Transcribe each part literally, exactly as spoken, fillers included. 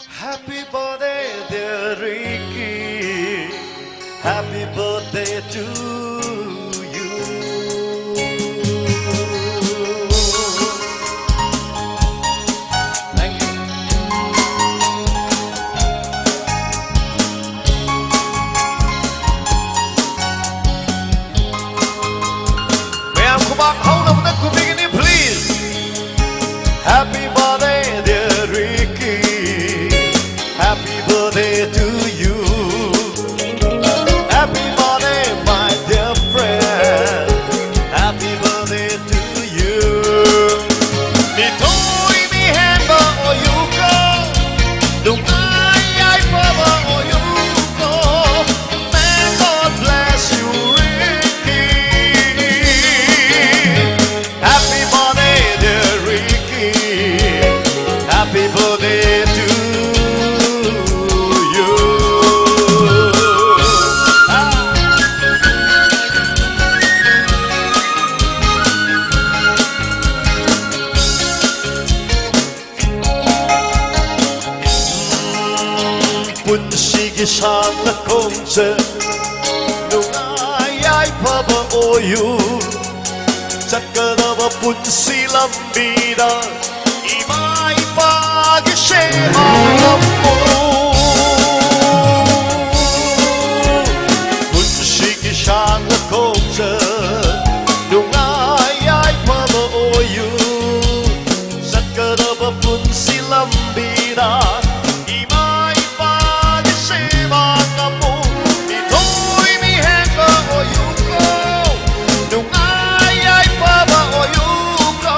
Happy birthday, dear Ricky. Happy birthday to you. Thank you. ꯃꯌꯥꯝ ꯈꯨꯕꯥꯛ ꯍꯧꯅꯕꯗ ꯈꯨꯕꯤꯒꯅꯤ, please. Happy birthday, dear Ricky. Happy birthday to you. Happy birthday, my dear friend. Happy birthday to you. ꯃꯤꯊꯣꯏ ꯃꯤꯍꯦꯟꯕ ꯑꯣꯏꯌꯨꯀꯣ, ꯅꯨꯡꯉꯥꯏ ꯌꯥꯏꯐꯕ ꯑꯣꯏꯌꯨꯀꯣ, may God bless you, Ricky. Happy birthday, dear Ricky. Happy birthday to you. Ah. ꯄꯨꯟꯁꯤꯒꯤ ꯁꯥꯡꯅ ꯈꯣꯡꯆꯠ ꯅꯨꯡꯉꯥꯏ ꯌꯥꯏꯐꯕ ꯑꯣꯏꯌꯨ꯫ ꯆꯠꯀꯗꯕ ꯄꯨꯟꯁꯤ ꯂꯝꯕꯤꯗ ꯏꯃꯥ ꯏꯄꯥꯒꯤ ꯁꯦꯕꯥ ꯉꯝꯃꯨ꯫ ꯄꯨꯟꯁꯤꯒꯤ ꯁꯥꯡꯅ ꯈꯣꯡꯆꯠ ꯅꯨꯡꯉꯥꯏ ꯌꯥꯏꯐꯕ ꯑꯣꯏꯌꯨ꯫ ꯆꯠꯀꯗꯕ ꯄꯨꯟꯁꯤ ꯂꯝꯕꯤꯗ ꯏꯃꯥ ꯏꯄꯥꯒꯤ ꯁꯦꯕꯥ ꯉꯝꯃꯨ꯫ ꯃꯤꯊꯣꯏ ꯃꯤꯍꯦꯟꯕ ꯑꯣꯏꯌꯨꯀꯣ, ꯅꯨꯡꯉꯥꯏ ꯌꯥꯏꯐꯕ ꯑꯣꯏꯌꯨꯀꯣ꯫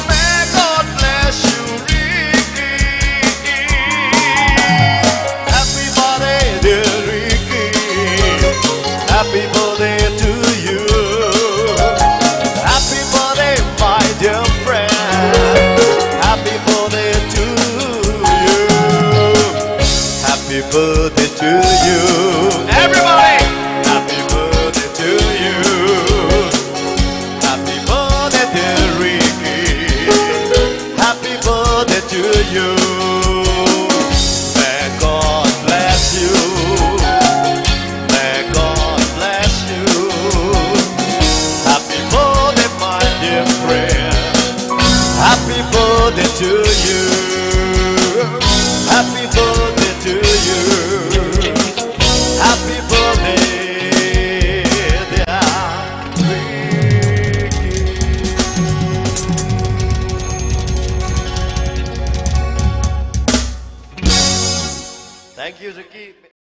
May God bless you, Ricky. Happy birthday, dear Ricky. Happy birthday to you. Happy birthday, my dear friend. Happy birthday to you. Happy birthday to you. Everybody. Happy birthday to you. Happy birthday, dear Ricky. Happy birthday to you. birthday to you. Happy birthday to you. Happy birthday, dear Ricky. Thank you, Ricky.